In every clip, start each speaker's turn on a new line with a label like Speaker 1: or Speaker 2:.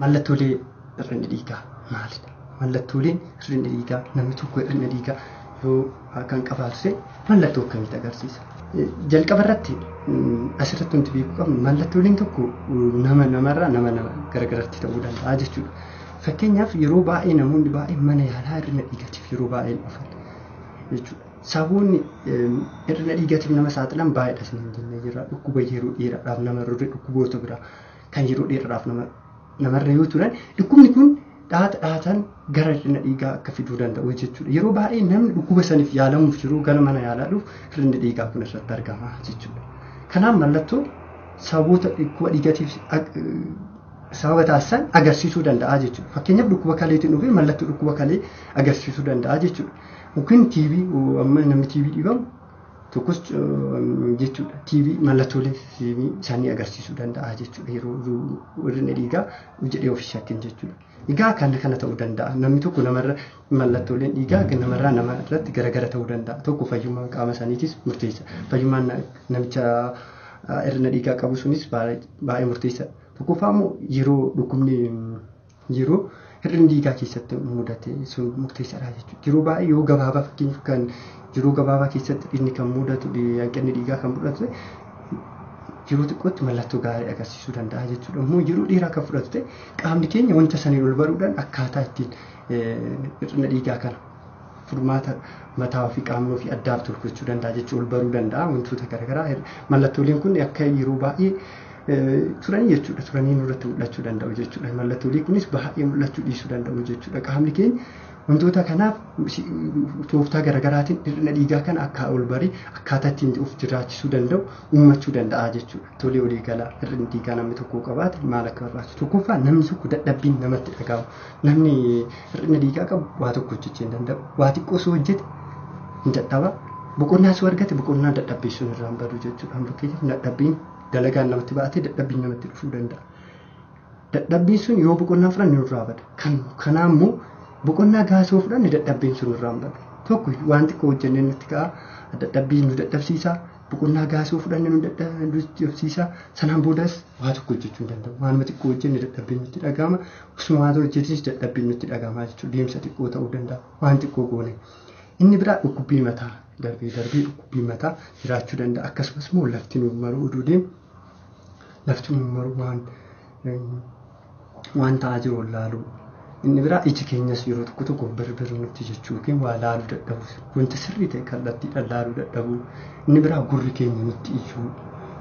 Speaker 1: Mallattoolee hir'inni dhiigaa maalidha? Mallattooleen hir'inni dhiigaa namni tokko hir'ina dhiigaa yoo kan qabaatu ta'e mallattoo akkamiitu agarsiisa? Jalqaba irratti asirratti wanti beekuu qabnu mallattooleen tokko nama namarraa nama nama garagaratti ta'uu danda'a jechuudha. Fakkeenyaaf yeroo baay'ee namoonni baay'een mana yaalaa hir'ina dhiigaatiif yeroo baay'ee dhufan jechuudha. Sababoonni hir'ina dhiigaatiif nama saaxilan baay'eedha isin jennee jirra. Dhukkuba yeroo dheeraadhaaf namarra dhukkuboota biraa kan yeroo dheeraadhaaf namarra yoo turan dhukkubni kun dhaata dhaataan gara hir'ina dhiigaa akka fiduu danda'u jechuudha. Yeroo baay'ee namni dhukkuba saniif yaalamuuf jiru gara mana yaalaa dhufu hir'inni dhiigaa kun irratti argama jechuudha. Kanaaf mallattoo sababoota dhukkuba dhiigaatiif sababa taasisan agarsiisuu danda'a jechuudha. Fakkeenyaaf dhukkuba kaleetiin dhufee mallattoo dhukkuba kalee agarsiisuu danda'a jechuudha. Yookiin TB amma namni TB dhibamu tokkos jechuudha. TB mallattoolee TB isaanii agarsiisuu danda'a jechuudha. Yeroo hir'ina dhiigaa jedhee of shakkin jechuudha. Egaa kana kana ta'uu danda'a. Namni tokko namarra mallattooleen dhiigaa namarraa nama irratti garagara ta'uu danda'a. Tokko fayyummaan qaama isaaniitis murteessa. Fayyummaan namicha hir'ina dhiigaa qabu sunis baay'ee murteessa. Tokkoffaa immoo yeroo dhukkubni yeroo hir'inni dhiigaa keessatti mudate sun murteessaadha jechuudha. Yeroo baay'ee yoo gabaabaa fakkeenyaaf kan yeroo gabaabaa keessatti dhiigni kan mudatu hanqinni dhiigaa kan mudatu yeroo xiqqootti mallattoo gaarii agarsiisuu danda'a jechuudha. Immoo yeroo dheeraa kan fudhatu ta'e qaamni keenya wanta saniin ol baruudhaan akkaataa ittiin hir'ina dhiigaa kana furmaata mataa ofii qaamni ofii addaaf tolfachuu danda'a jechuudha. Ol baruu danda'a wantoota garaagaraa mallattooleen kun akka yeroo baay'ee turanii jechuudha. Turanii nurratti mul'achuu danda'u jechuudha. Mallattoolee kunis baay'ee mul'achuu dhiisuu danda'u jechuudha. Qaamni keenya wantoota kanaaf tooftaa garaagaraatiin hir'ina dhiigaa kana akka ol barii akkaataa ittiin of jiraachisuu danda'u uummachuu danda'a jechuudha. Tolee olii galaa hir'inni dhiigaa namni tokko qabaate maal akka barbaachisu. Tokkoffaa namni tokko dadhabbiin namatti dhaga'amu. Namni hir'ina dhiigaa qabu waa tokko hojjechuu hin danda'u. Waa xiqqoo osoo hojjete hin dadhaba. Boqonnaa osoo argate boqonnaa dadhabbii sun irraa hin badu jechuudha. Fakkeenyaaf dadhabbiin dalagaan namatti baatee dadhabbiin namatti dhufuu danda'a. Dadhabbiin sun yoo boqonnaa fudhanne nurraa bada. Kanaa immoo boqonnaa gaasoo fudhanne dadhabbiin sun nurraa hin badu. Tokko waan xiqqoo hojjennee nutti ka'a dadhabbiin nu dadhabsiisa. Boqonnaa gaasoo fudhanne nu dadhabsiisa. Sanaan boodas waa tokko hojjechuu hin danda'u. Waanuma xiqqoo hojjenne dadhabbiin nutti dhaga'ama. Osuma waa hojjetis dadhabbiin nutti dhaga'ama jechuudha. Deemsa xiqqoo ta'uu danda'a. Waan xiqqoo goone. Inni biraa dhukkubbii mataa darbee darbee dhukkubbii mataa jiraachuu danda'a. Akkasumas immoo lafti nu maruu oduu deemu lafti nu maru waan ta'aa jiru laaluu. Inni biraa iji keenyas yeroo tokko tokko birbir nutti jechuu yookiin waa laaluu dadhabuu wanta sirrii ta'e kallattiidhaan laaluu dadhabuu. Inni biraa gurri keenya nutti iyyuu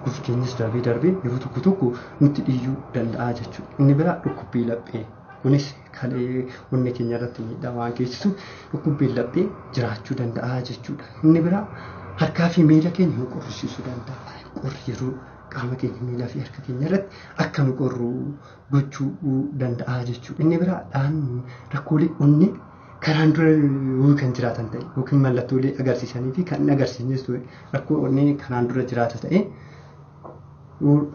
Speaker 1: gurri keenyas darbee darbee yeroo tokko tokko nutti iyyuu danda'a jechuudha. Inni biraa dhukkubbii laphee kunis kalee onnee keenya irratti miidhaa waan geessisuuf dhukkubbiin laphee jiraachuu danda'a jechuudha. Inni biraa harkaa fi miila keenya nu qorrisiisuu danda'a. Qorri yeroo qaama keenya miilaa fi harka keenya irratti akka nu qorru gochuu danda'a jechuudha. Inni biraa dhaan rakkoolee onnee karaan dura yoo kan jiraatan ta'e yookiin mallattoolee agarsiisanii fi kan hin agarsiisnes ta'e rakkoo onnee kanaan dura jiraata ta'e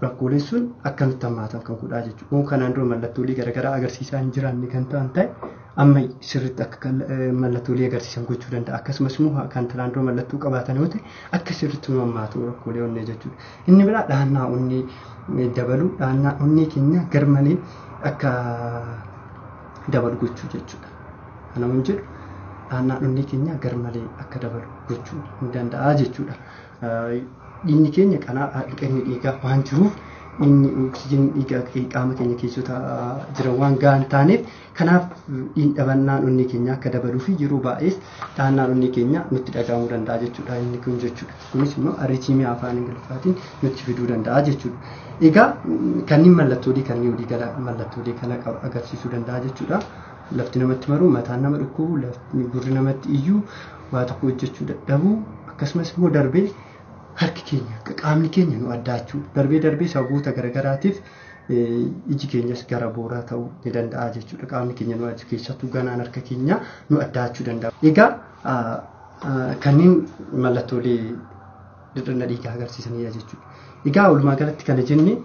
Speaker 1: rakkooleen sun akka nutti hammaatan kan godhaa jechuudha. Yoo kanaan dura mallattoolee garaagaraa agarsiisaa hin jiraanne kan ta'an ta'e amma sirriitti akka mallattoolee agarsiisan gochuu danda'a. Akkasumas immoo kan kanaan dura mallattoo qabaatan yoo ta'e akka sirriitti nu hammaatu rakkoolee onnee jechuudha. Inni biraa dhaannaa onnee dabaluu dhaannaa onnee keenya garmalee akka dabalu gochuu jechuudha. Kana waan jedhu dhaannaan onnee keenya garmalee akka dabalu gochuu ni danda'a jechuudha. Dhiigni keenya kanaa hanqinni dhiigaa waan jiruuf inni oksijiinii dhiigaa qaama keenya keessota jiran waan gahaa hin taaneef kanaaf dhabannaan onnee keenya akka dabaluu fi yeroo baay'ees dhaannaan onnee keenya nutti dhaga'amuu danda'a jechuudha inni kun jechuudha. Kunis immoo aritiimii afaan Ingiliffaatiin nutti fiduu danda'a jechuudha. Egaa kanneen mallattoolee kanneen olii gala mallattoolee kana agarsiisuu danda'a jechuudha. Lafti namatti maru, mataan nama dhukkubu, gurri namatti iyyuu, waa tokko hojjechuu dadhabuu akkasumas immoo darbee harki keenya qaamni keenya nu addaachuu darbee darbee sababoota garaagaraatiif iji keenyas gara booraa ta'uu ni danda'a jechuudha. Qaamni keenya nu addaachuu keessattuu ganaan harka keenya nu addaachuu danda'a. Egaa kanneen mallattoolee hir'ina dhiigaa agarsiisanidha jechuudha. Egaa walumaa galatti kana jenne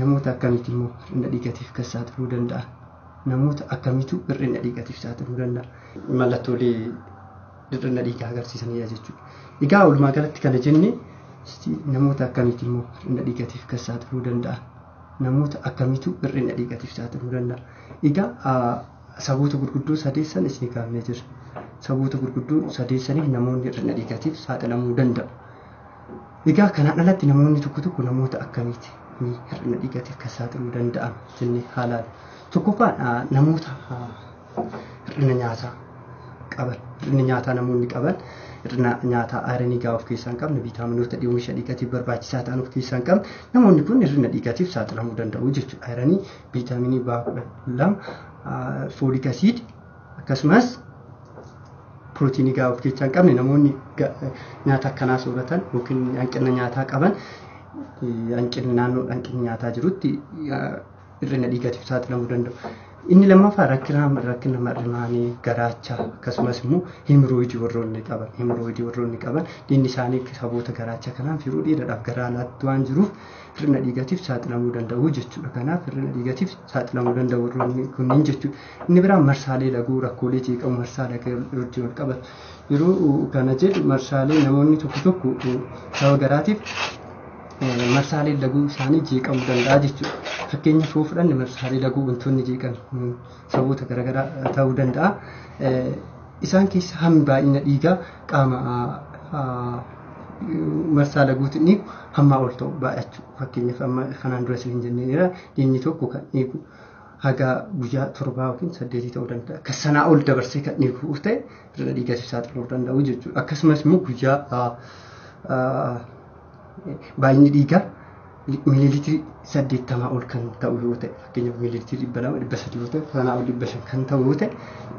Speaker 1: namoota akkamitti immoo hir'ina dhiigaatiif kan saaxiluu danda'a? Namoota akkamiitu hir'ina dhiigaatiif saaxiluu danda'a? Mallattoolee hir'ina dhiigaa agarsiisanidha jechuudha. Egaa walumaa galatti kana jenne namoota akkamitti immoo hir'ina dhiigaatiif kan saaxiluu danda'a? Namoota akkamiitu hir'ina dhiigaatiif saaxilamuu danda'a? Egaa sababoota gurguddoo sadeessan isin kaafnee jira. Sababoota gurguddoo sadeessaniif namoonni hir'ina dhiigaatiif saaxilamuu danda'u. Egaa kanaan alatti namoonni tokko tokko namoota akkamiiti hir'ina dhiigaatiif kan saaxiluu danda'an jennee haalaan. Tokkoffaan namoota hir'ina nyaataa qaban, hir'ina nyaataa namoonni qaban, hir'ina nyaataa ayiranii gahaa of keessaa hin qabne, viitaaminoota oomisha dhiigaatiif barbaachisaa ta'an of keessaa hin qabne, namoonni kun hir'ina dhiigaatiif saaxilamuu danda'u jechuudha. Ayiranii, viitaaminii B12, folic acid akkasumas pirootiinii gahaa of keessaa hin qabne namoonni nyaata akkanaa sooratan yookiin hanqina nyaataa qaban, hanqina naannoo hanqinni nyaataa jirutti hir'ina dhiigaatiif saaxilamuu danda'u. Inni lammaffaa rakkina mar'imaanii, garaacha akkasumas immoo hemorooyidii warroonni qaban, hemorooyidii warroonni qaban dhiigni isaanii sababoota garaacha kanaaf yeroo dheeraadhaaf gara alaatti waan jiruuf hir'ina dhiigaatiif saaxilamuu danda'u jechuudha. Kanaaf hir'ina dhiigaatiif saaxilamuu danda'u warroonni kunniin jechuudha. Inni biraan marsaalee laguu, rakkoolee jeeqamu marsaa laguu wajjin wal qabatu. Yeroo kana jedhu marsaalee namoonni tokko tokko sababa garaatiif marsaalee laguu isaanii jeeqamuu danda'a jechuudha. Fakkeenyaaf yoo fudhanne marsaalee laguu wantoonni jeeqan sababoota garaagaraa ta'uu danda'a. Isaan keessa hammi baay'ina dhiigaa qaama marsaa laguutiin dhiigu hammaa ol ta'u baay'achuu. Fakkeenyaaf amma kanaan dura isin jenneera dhiigni tokko kan dhiigu haga guyyaa 7 yookiin 8 ta'uu danda'a. Kan sanaa ol dabarsee kan dhiigu ta'e hir'ina dhiigaatiif saaxilamuu danda'u jechuudha. Akkasumas immoo guyyaa baay'inni dhiigaa miiliilitirii 80 ol kan ta'u yoo ta'e, fakkeenyaaf miiliilitirii 200, 300 yoo ta'e, sanaa ol 500 kan ta'u yoo ta'e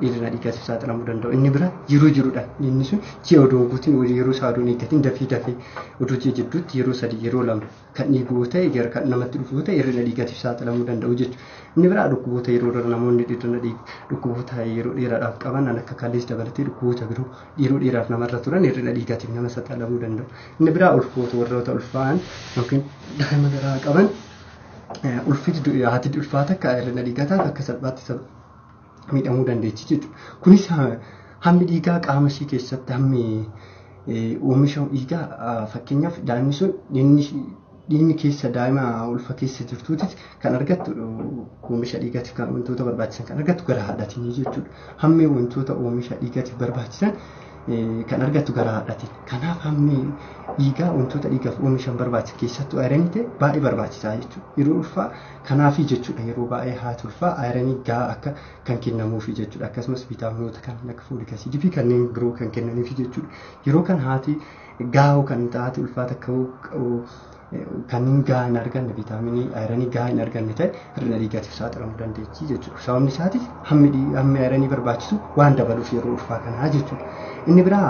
Speaker 1: hir'ina dhiigaatiif saaxilamuu danda'u. Inni biraa yeroo jiruudhaan inni sun ji'a odoo hin guutin, yeroo isaa odoo hin eeggatin dafee dafee odoo ji'a jidduutti yeroo 3 yeroo 2 kan dhiigu yoo ta'e, gara kan namatti dhufu yoo ta'e hir'ina dhiigaatiif saaxilamuu danda'u jechuudha. Inni biraa dhukkuboota yeroo dheeraa namoonni hir'ina dhiigaa dhukkuboota yeroo dheeraadhaaf qaban akka kalees dabalatee dhukkuboota biroo yeroo dheeraaf namarra turan hir'ina dhiigaatiif nama saaxilamuu danda'u. Inni biraa ulfoota warroota ulfaa'an yookiin daa'ima garaa qaban ulfiti haati ulfaata akka hir'ina dhiigaataaf akka salphaatti miidhamuu dandeechi jechuudha. Kunis hammi dhiigaa qaama ishii keessatti hammi oomisha dhiigaa, fakkeenyaaf daa'imni sun dhiigni keessa daa'ima ulfa keessa jirtuutis kan argattu oomisha dhiigaatiif kan wantoota barbaachisan kan argattu gara haadhaatiin jechuudha. Hammi wantoota oomisha dhiigaatiif barbaachisan kan argattu gara haadhaatiin. Kanaaf hammi dhiigaa wantoota dhiigaaf oomishan barbaachisan keessattuu ayiranii ta'e baay'ee barbaachisaa jechuudha. Yeroo ulfaa kanaafi jechuudha yeroo baay'ee haati ulfaa ayiranii gahaa akka kan kennamuufi jechuudha. Akkasumas viitaaminoota kan akka folic acid fi kanneen biroo kan kennaniifi jechuudha. Yeroo kan haati gahaa kan taate ulfaa takka kanneen gahaa hin arganne, viitaaminii ayiranii gahaa hin arganne ta'e hir'ina dhiigaatiif saaxilamuu dandeechi jechuudha. Sababni isaatis hammi ayiranii barbaachisu waan dabaluuf yeroo ulfaa kanaa jechuudha. Inni biraa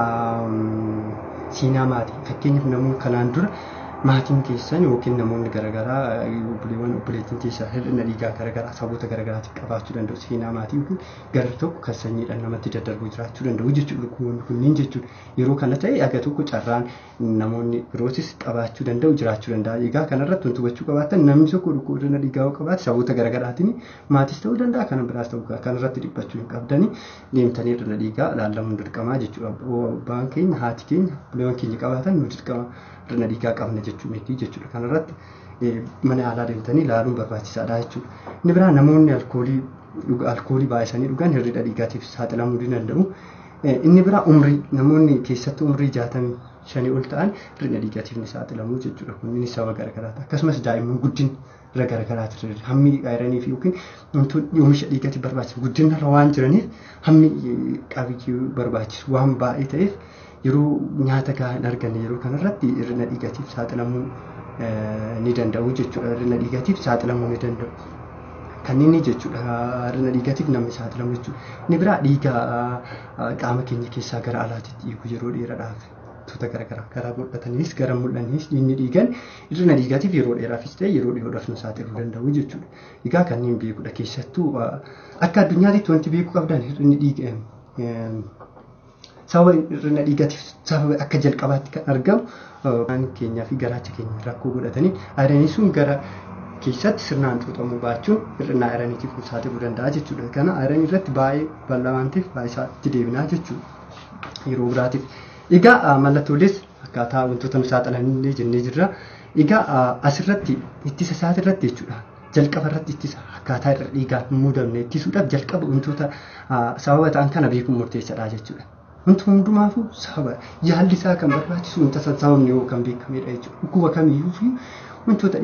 Speaker 1: seenaa maatii, fakkeenyaaf namoonni kanaan dura maatiin keessan yookiin namoonni garaagaraa obboleewwan obboleettiin keessan hir'ina dhiigaa garaagaraa sababoota garaagaraatiif qabaachuu danda'u. Seenaa maatii yookiin garri tokko kan sanyiidhaan namatti daddarbuu jiraachuu danda'u jechuudha. Dhukkuboonni kunneen jechuudha. Yeroo kana ta'e aga tokko carraan namoonni birootis qabaachuu danda'u jiraachuu danda'a. Egaa kanarratti wanti hubachuu qabaatan namni tokko dhukkuba hir'ina dhiigaa yoo qabaate sababoota garaagaraatiin maatis ta'uu danda'a kan biraas ta'uu danda'a. Kanarratti dhiphachuu hin qabdanii deemtanii hir'ina dhiigaa ilaallamuun dirqamaa jechuudha. Abbaan keenya, haati keenya, obboleewwan keenya qabaatan nu dirqama hir'ina dhiigaa qabna jechuu miti jechuudha. Kanarratti mana yaalaa deemtanii ilaaluun barbaachisaadha jechuudha. Inni biraa namoonni alkoolii baay'isanii dhugan hir'ina dhiigaatiif saaxilamuu ni danda'u. Inni biraa umrii, namoonni keessattuu umrii 65 ol ta'an hir'ina dhiigaatiif ni saaxilamu jechuudha. Kunneen sababa garaagaraati. Akkasumas daa'imman guddina irra garaagaraati. Hammi ayiranii fi yookiin wantoonni oomisha dhiigaatiif barbaachisan guddina irra waan jiraniif hammi qabiyyee barbaachisu waan baay'ee ta'eef yeroo nyaata gahaa hin arganne yeroo kanarratti hir'ina dhiigaatiif saaxilamuu ni danda'u jechuudha. Hir'ina dhiigaatiif saaxilamuu ni danda'u. Kanneen jechuudha hir'ina dhiigaatiif namni saaxilamu jechuudha. Inni biraa dhiiga qaama keenya keessaa gara alaatti dhiigu yeroo dheeraadhaaf wantoota garaagaraa karaa mul'ataniis gara mul'aniis dhiigni dhiigan hir'ina dhiigaatiif yeroo dheeraafis ta'e yeroo dhiyoodhaaf nu saaxiluu danda'u jechuudha. Egaa kanneen beekuudha keessattuu akka addunyaatti wanti beekuu qabdan hir'inni dhiiga sababa hir'ina dhiigaatiif sababa akka jalqabaatti kan argamu waan keenyaa fi garaacha keenya rakkoo godhatanii ayiranii sun gara keessatti sirnaan xuuxamuu baachuun hir'ina ayiraniitiif nu saaxiluu danda'a jechuudha. Kana ayiranii irratti baay'ee bal'aa waan ta'eef baay'ee isaatti deebinaa jechuudha yeroo biraatiif. Egaa mallattoolees akkaataa wantoota nu saaxilanillee jennee jirra. Egaa asirratti ittisa isaatirratti jechuudha. Jalqaba irratti ittisa akkaataa hir'ina dhiigaa hin mudamne ittisuudhaaf jalqaba wantoota sababa ta'an kana beekuun murteessaadha jechuudha. Wanti hundumaafuu sababa yaalli isaa kan barbaachisu wanta sababni yoo kan beekamedha jechuudha. Dhukkuba kamiyyuu fi wantoota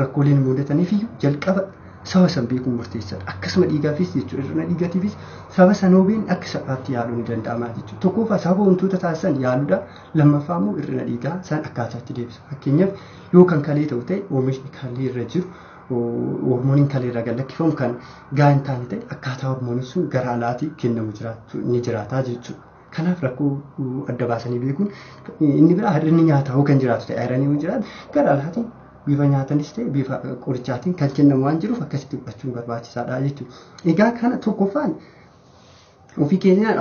Speaker 1: rakkooleen mudataniif iyyuu jalqaba sababa san beekuun murteessaadha. Akkasuma dhiigaafis jechuudha. Hir'ina dhiigaatiifis sababa sana hubeen akka salphaatti yaaluun ni danda'ama jechuudha. Tokkoffaa sababa wantoota taasisan yaaluudha. Lammaffaa immoo hir'ina dhiigaa san akkaataatti deebisa. Fakkeenyaaf yoo kan kalee ta'u ta'e oomishni kalee irra jiru hormooniin kalee irraa gad lakkifamu kan gahaa hin taane ta'e akkaataa hormooniin sun gara alaatii kennamu ni jiraata jechuudha. Kanaaf rakkoo adda baasanii beekuun inni biraa hir'inni nyaataa yoo kan jiraatu ta'e ayiranii yoo jiraatu gara alaatiin bifa nyaatanis ta'e bifa qorichaatiin kan kennamu waan jiruuf akkasitti fudhachuun barbaachisaadha jechuudha. Egaa kana tokkoffaan ofii keenya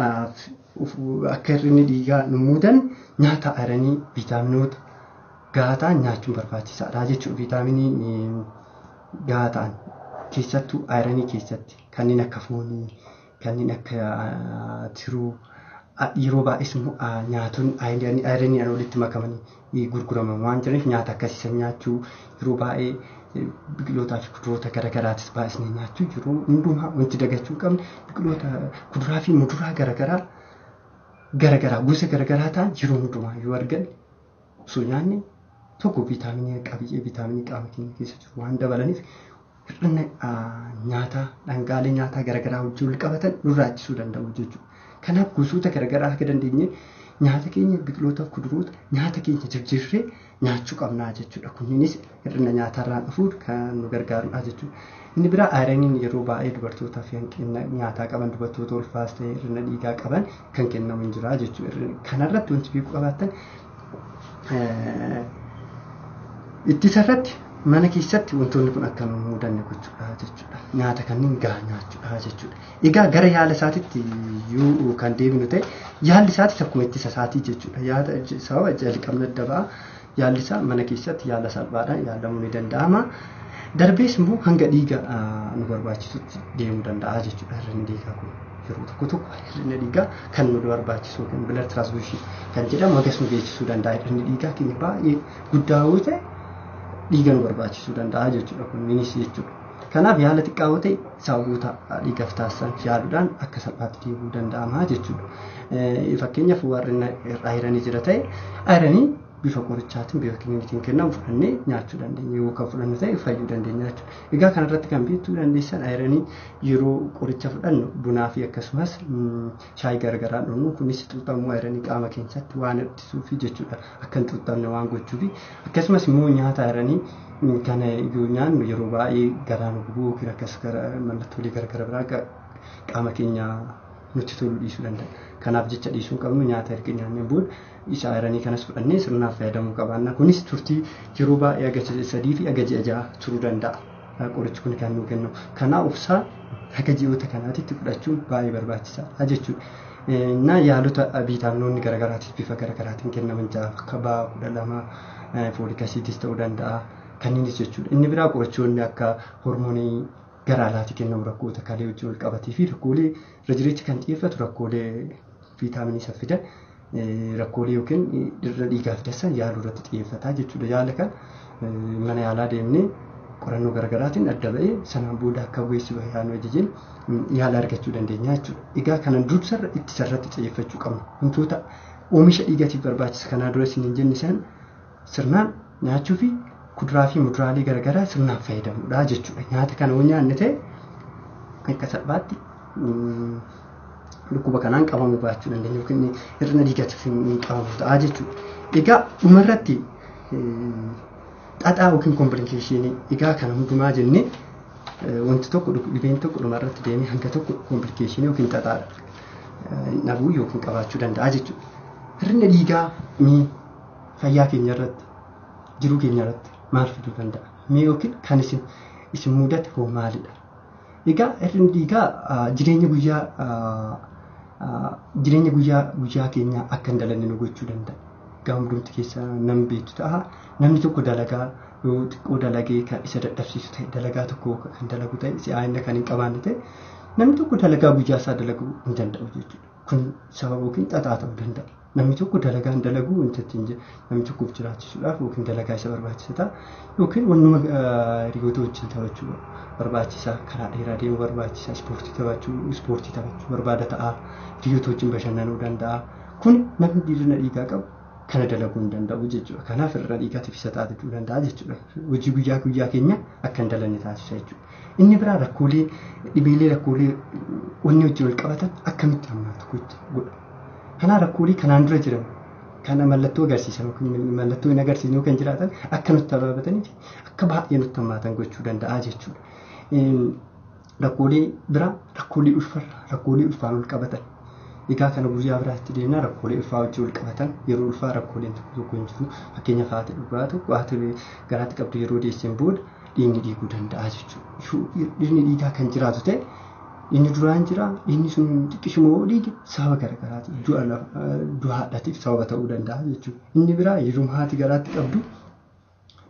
Speaker 1: akka hir'inni dhiigaa nu mudan nyaata ayiranii viitaaminoota gahaa ta'an nyaachuun barbaachisaadha jechuudha. Viitaaminii gahaa ta'an keessattuu ayiranii keessatti kanneen akka foonii, kanneen akka tiruu yeroo baay'ees immoo nyaatonni ayiraniidhaan walitti makamanii gurguraman waan jiraniif nyaata akkasiisan nyaachuu yeroo baay'ee biqilootaa fi kuduroota garaagaraatis baay'isnee nyaachuu yeroo hundumaa wanti dagachuu hin qabne biqiloota kuduraa fi muduraa garaagaraa garaagaraa gosa garaagaraa ta'an yeroo hundumaa yoo arganne osoo nyaanne tokko viitaaminii qabiyyee viitaaminii qaama keenya keessa jiru waan dabalaniif hir'ina nyaataa dhangaalee nyaataa garaagaraa wajjin wal qabatan nurraa ittisuu danda'u jechuudha. Kanaaf gosoota garaagaraa akka dandeenye nyaata keenya biqilootaaf kuduroota nyaata keenya jijjiirree nyaachuu qabnaa jechuudha. Kunniinis hir'ina nyaatarraan dhufuuf kan nu gargaarudha jechuudha. Inni biraa ayiraniin yeroo baay'ee dubartootaa fi hanqina nyaataa qaban dubartoota ulfaas ta'e hir'ina dhiigaa qaban kan kennamu hin jira jechuudha. Kanarratti wanti beekuu qabaattan ittisa irratti mana keessatti wantoonni kun akka nu mudanne gochuudha jechuudha. Nyaata kanneen gahaa nyaachuudha jechuudha. Egaa gara yaala isaatiitti yoo kan deebinu ta'e yaalli isaatis akkuma ittisa isaatii jechuudha. Yaada sababa jalqabna adda ba'a. Yaalli isaa mana keessatti yaala salphaadhaan yaalamuu ni danda'ama. Darbees immoo hanga dhiiga nu barbaachisutti deemuu danda'a jechuudha. Hir'inni dhiigaa kun yeroo tokko tokko hir'ina dhiigaa kan nu barbaachisu yookiin blood transfusion kan jedhamu hagas nu geessisuu danda'a. Hir'inni dhiigaa keenya baay'ee guddaa yoo ta'e dhiiga nu barbaachisuu danda'a jechuudha kunniinis jechuudha. Kanaaf yaala xiqqaa yoo ta'e sababoota dhiigaaf taasisan yaaluudhaan akka salphaatti deebi'uu danda'ama jechuudha. Fakkeenyaaf warreen ayiranii jira ta'e ayiranii bifa qorichaatiin bifa kiniiniitiin kennamu fudhannee nyaachuu dandeenya yoo kan fudhannu ta'e fayyuu dandeenya jechuudha. Egaa kanarratti kan beektuu dandeessan ayiranii yeroo qoricha fudhannu bunaa fi akkasumas shaayii garaagaraa dhugnu kunis xuuxamuu ayiranii qaama keessatti waan ittisuufi jechuudha. Akka hin xuuxamne waan gochuufi akkasumas immoo nyaata ayiranii kana yoo nyaannu yeroo baay'ee garaa nu gubuu yookiin akkas mallattoolee garaagara biraa qaama keenya nutti tolu dhiisuu danda'a. Kanaaf jecha dhiisuu hin qabnu nyaata erga nyaanneen booda isa ayiranii kanas fudhannee sirnaaf fayyadamuu qabaanna. Kunis turtii yeroo baay'ee haga 3 fi haga ji'a 6 turuu danda'a. Qorichi kun kan nuu kennu. Kanaaf obsaa haga ji'oota kanaatitti fudhachuun baay'ee barbaachisaadha jechuudha. Na yaalota viitaaminoonni garaagaraatis bifa garaagaraatiin kennaman jira. Akka B12 folic acidis ta'uu danda'a. Kanneenis jechuudha. Inni biraa qorichoonni akka hormoonii gara alaatti kennamu rakkoota kalee wajjin wal qabatee fi rakkoolee irra jireecha kan xiyyeeffatu rakkoolee viitaaminii isa fidan rakkoolee yookiin hir'ina dhiigaa fidan yaaluu irratti xiyyeeffata jechuudha. Yaala kan mana yaalaa deemnee qorannoo garaagaraatiin adda ba'ee sanaan booda akka ogeessi yaanu ajajeen yaala argachuu dandeenya jechuudha. Egaa kana dursarra ittisa irratti xiyyeeffachuu qabna. Wantoota oomisha dhiigaatiif barbaachisa kanaa dura isin hin jenne san sirnaan nyaachuu fi kuduraa fi muduraalee garaagaraa sirnaan fayyadamuudha jechuudha. Nyaata kana yoo nyaanne ta'e akka salphaatti dhukkuba kanaan qabamuu baachuu dandeenya yookiin hir'ina dhiigaatiif hin qabamu ta'a jechuudha. Egaa dhumarratti xaxaa yookiin kompilikashinii egaa kana hundumaa jennee wanti tokko dhibeen tokko dhumarratti deemee hanga tokko kompilikashinii yookiin xaxaa dhabuu yookiin qabaachuu danda'a jechuudha. Hir'ina dhiigaa mee fayyaa keenya irratti jiruu keenya irratti maal fiduu danda'a? Mee yookiin kan isin mudate hoo maalidha? Egaa hir'inni dhiigaa jireenya guyyaa guyyaa keenyaa akka hin dalanne nu gochuu danda'a. Egaa hundumti keessa namni beektu ta'a. Namni tokko dalagaa yoo xiqqoo dalagee kan isa dadhabsiisu ta'e dalagaa tokko kan dalagu ta'e si'aayina kan hin qabaanne ta'e namni tokko dalagaa guyyaa isaa dalaguu hin danda'u jechuudha. Kun sababa yookiin xaxaa ta'uu danda'a. Namni tokko dalagaan dalaguu wanta ittiin namni tokkoof jiraachisuudhaaf yookiin dalagaa isa barbaachisa ta'a yookiin wannuma hiriyoota wajjin taphachuu barbaachisa, karaa dheeraa deemuu barbaachisa, ispoortii taphachuu barbaada ta'a, hiriyoota wajjin bashannanuu danda'a. Kun namni hir'ina dhiigaa qabu kana dalaguu hin danda'u jechuudha. Kanaaf hir'ina dhiigaatiif isa taasisuu danda'a jechuudha. Hojii guyyaa guyyaa keenya akka hin dalanne taasisa jechuudha. Inni biraa rakkoolee dhibeelee rakkoolee onnee wajjin wal qabatan akkamitti hammaatu godha. Kanaaf rakkoolee kanaan dura jiran kana mallattoo agarsiisan yookiin mallattoo hin agarsiisne kan jiraatan akka nutti habaabatanii akka baay'ee nutti hammaatan gochuu danda'a jechuudha. Rakkoolee biraa, rakkoolee ulfarraa, rakkoolee ulfaan wal qabatan. Egaa kana guyyaa biraatti deemnaa. Rakkoolee ulfaa wajjin wal qabatan, yeroo ulfaa rakkooleen tokko tokko hin jiru. Fakkeenyaaf, haati dubaraa tokko, haati garaatti qabdu yeroo deesseen booda dhiigni dhiiguu danda'a jechuudha. Dhiigni dhiigaa kan jiraatu ta'e, inni duraan jira, inni sun xiqqishuma yoo dhiige sababa garaagaraati du'a haadhaatiif sababa ta'uu danda'a jechuudha. Inni biraa yeroo haati garaatti qabdu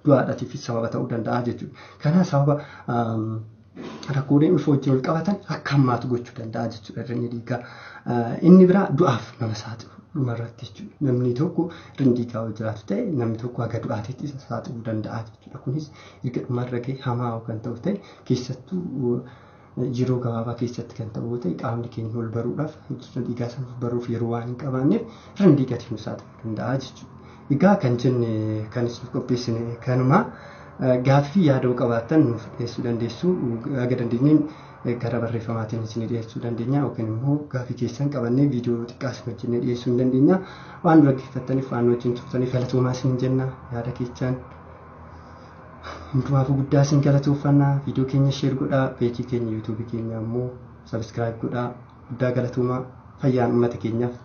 Speaker 1: du'a haadhaatiif sababa ta'uu danda'a jechuudha. Kanaaf sababa rakkooleen ulfa wajjin wal qabatan akka hammaatu gochuu danda'a jechuudha hir'inni dhiigaa. Inni biraa du'aaf nama saaxilu dhumarratti jechuudha. Namni tokko hir'inni dhiigaa yoo jiraatu ta'e, namni tokko haga du'aatiitti isa saaxiluu danda'a jechuudha. Kunis erga dhumarra ga'e hamaa kan ta'u ta'e, keessattuu yeroo gabaabaa keessatti kan ta'u ta'e, qaamni keenya ol baruudhaaf, hir'ina dhiigaa sana ol baruuf yeroo waan hin qabaanneef hir'ina dhiigaatiif nu saaxiluu danda'a jechuudha. Egaa kan jenne, kan isin qopheessine kanuma. Gaaffii yaaduu qabaattan nuuf dhiyeessuu dandeessu. Haga dandeenyeen gara barreeffamaatiin isin dhiyeessuu dandeenya yookiin immoo gaaffii keessan qabannee viidiyoo xiqqaa isin hojjennee dhiyeessuu hin dandeenya. Waan nu dhaggeeffattaniif, waan nu wajjin turtaniif galatoomaa isin jenna. Yaada keessan hundumaafuu guddaa isin galatooffanna. Viidiyoo keenya share godhaa, peejii keenya YouTubeii keenya immoo subscribe godhaa. Guddaa galatoomaa. Fayyaan uummata keenyaaf.